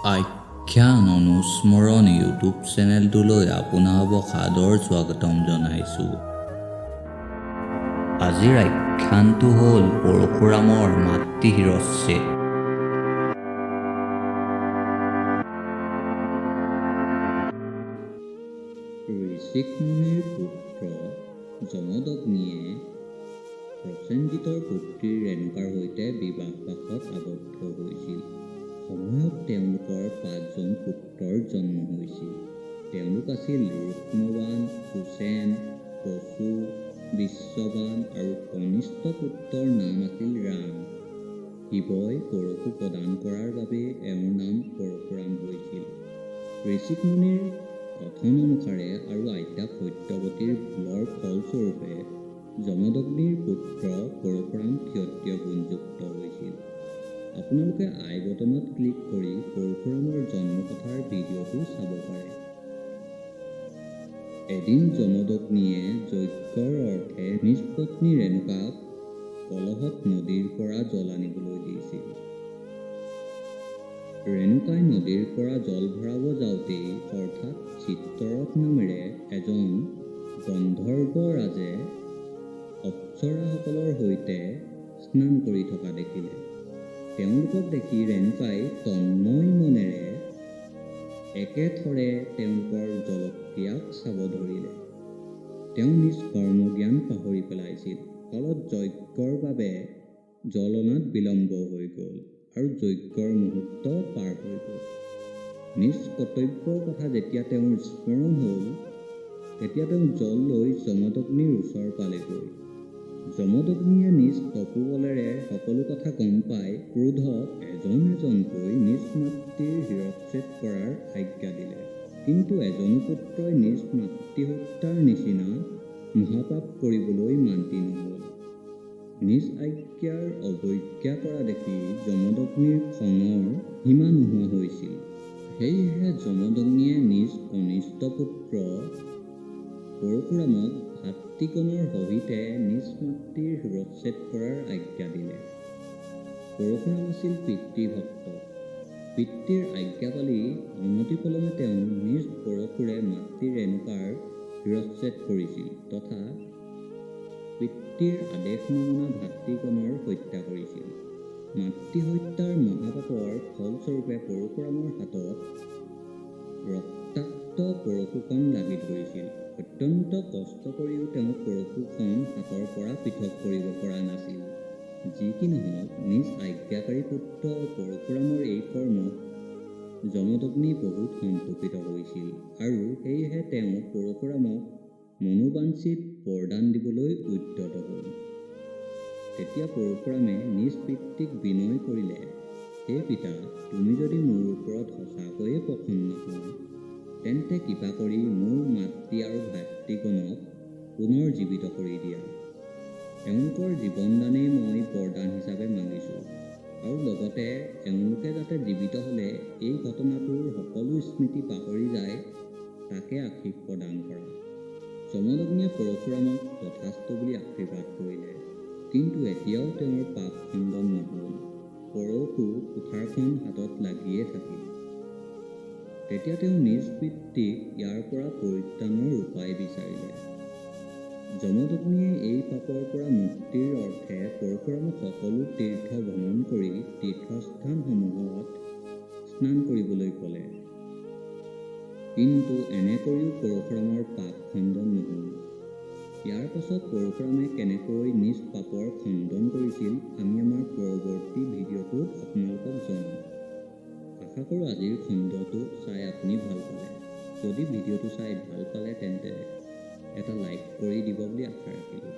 আখ্যান অনুস্মৰণ ইউটিউব চেনেলটোলৈ আপোনাসবক সাদৰ স্বাগতম জনাইছোঁ। আজিৰ আখ্যানটো হ'ল পৰশুৰামৰ মাতৃ শিৰচ্ছেদ। ঋষিক মুনিৰ পুত্ৰ যমদগ্নিয়ে প্ৰসেনজিতৰ পুত্ৰী ৰেণুকাৰ সৈতে বিবাহপাশত আবদ্ধ হৈছিল। সময়ত তেওঁলোকৰ পাঁচজন পুত্ৰৰ জন্ম হৈছিল। তেওঁলোক আছিল ৰুক্মবান, সুসেন, পশু, বিশ্ববান আৰু কনিষ্ঠ পুত্ৰৰ নাম আছিল ৰাম। শিৱই পৰশু প্ৰদান কৰাৰ বাবেই এওঁৰ নাম পৰশুৰাম হৈছিল। ঋষিক মুনিৰ কথন অনুসাৰে আৰু আইতাক সত্যৱতীৰ ভুলৰ ফলস্বৰূপে যমদগ্নিৰ পুত্ৰ পৰশুৰাম ক্ষত্ৰিয় গুণযুক্ত হৈছিল। আপোনালোকে আই বটনত ক্লিক কৰি পৰশুৰামৰ জন্মকথাৰ ভিডিঅ'টো চাব পাৰে। এদিন যমদগ্নিয়ে যজ্ঞৰ অৰ্থে নিজ পত্নী ৰেণুকাক কলহত নদীৰ পৰা জল আনিবলৈ দিছিল। ৰেণুকাই নদীৰ পৰা জল ভৰাব যাওঁতেই অৰ্থাৎ চিত্ৰৰথ নামেৰে এজন গন্ধৰ্বৰাজে অপ্সৰাসকলৰ সৈতে স্নান কৰি থকা দেখিলে। তেওঁলোকক দেখি ৰেণুকাই তন্ময় মনেৰে একেথৰে তেওঁলোকৰ জলক্ৰিয়াক চাব ধৰিলে। তেওঁ নিজ কৰ্মজ্ঞান পাহৰি পেলাইছিল। ফলত যজ্ঞৰ বাবে জল অনাত বিলম্ব হৈ গ'ল আৰু যজ্ঞৰ মুহূৰ্ত পাৰ হৈ গ'ল। নিজ কৰ্তব্যৰ কথা যেতিয়া তেওঁৰ স্মৰণ হ'ল, তেতিয়া তেওঁ জল লৈ যমদগ্নিৰ ওচৰ পালেগৈ। যমদগ্নিয়ে নিজ তপোবলেৰে সকলো কথা গম পাই ক্ৰোধত এজন এজনকৈ নিজ মাতৃৰ শিৰচ্ছেদ কৰাৰ আজ্ঞা দিলে। কিন্তু এজনো পুত্ৰই নিজ মাতৃ হত্যাৰ নিচিনা মহাপাপ কৰিবলৈ মান্তি নহ'ল। নিজ আজ্ঞাৰ অৱজ্ঞা কৰা দেখি যমদগ্নিৰ খঙৰ সীমা নোহোৱা হৈছিল। সেয়েহে যমদগ্নিয়ে নিজ কনিষ্ঠ পুত্ৰ পৰশুৰামক ভাতৃগণৰ সহিতে নিজ মাতৃৰ শিৰচ্ছেদ কৰাৰ আজ্ঞা দিলে। পৰশুৰাম আছিল পিতৃভক্ত। পিতৃৰ আজ্ঞা পালি অনতিপলমে তেওঁ নিজ পৰশুৰে মাতৃ ৰেণুকাৰ শিৰচ্ছেদ কৰিছিল তথা পিতৃৰ আদেশ নমনা ভাতৃগণৰ হত্যা কৰিছিল। মাতৃ হত্যাৰ মহাপাপৰ ফলস্বৰূপে পৰশুৰামৰ হাতত ৰক্তাক্ত পৰশুখন লাগি ধৰিছিল। অত্যন্ত কষ্ট কৰিও তেওঁ পৰশুখন হাতৰ পৰা পৃথক কৰিব পৰা নাছিল। যি কি নহওক, নিজ আজ্ঞাকাৰী পুত্ৰ পৰশুৰামৰ এই কৰ্মত যমদগ্নি বহুত সন্তোষিত হৈছিল আৰু সেয়েহে তেওঁ পৰশুৰামক মনোবাঞ্ছিত বৰদান দিবলৈ উদ্যত হ'ল। তেতিয়া পৰশুৰামে নিজ পিতৃক বিনয় কৰিলে, হে পিতা, তুমি যদি মোৰ ওপৰত সঁচাকৈয়ে প্ৰসন্ন হোৱা, তেন্তে কৃপা কৰি মোৰ মাতৃ আৰু ভাতৃগণক পুনৰ জীৱিত কৰি দিয়া। এওঁলোকৰ জীৱনদানেই মই বৰদান হিচাপে মাগিছোঁ আৰু লগতে এওঁলোকে যাতে জীৱিত হ'লে এই ঘটনাটোৰ সকলো স্মৃতি পাহৰি যায় তাকে আশীষ প্ৰদান কৰা। যমদগ্নিয়ে পৰশুৰামক তথাস্তু বুলি আশীৰ্বাদ কৰিলে। কিন্তু এতিয়াও তেওঁৰ পাপ খণ্ডন নহ'ল। পৰশু কুঠাৰখন হাতত লাগিয়ে থাকিল। তেতিয়া তেওঁ নিজ পিতৃক ইয়াৰ পৰা পৰিত্ৰাণৰ উপায় বিচাৰিলে। যমদগ্নিয়ে এই পাপৰ পৰা মুক্তিৰ অৰ্থে পৰশুৰামক সকলো তীৰ্থ ভ্ৰমণ কৰি তীৰ্থস্থানসমূহত স্নান কৰিবলৈ ক'লে। কিন্তু এনে কৰিও পৰশুৰামৰ পাপ খণ্ডন নহ'ল। ইয়াৰ পাছত পৰশুৰামে কেনেকৈ নিজ পাপৰ খণ্ডন কৰিছিল আমি আমাৰ পৰৱৰ্তী ভিডিঅ'টোত আপোনালোকক জনাম। আশা কৰোঁ আজিৰ খণ্ডটো চাই আপুনি ভাল পালে। যদি ভিডিঅ'টো চাই ভাল পালে তেন্তে এটা লাইক কৰি দিব বুলি আশা ৰাখিলোঁ।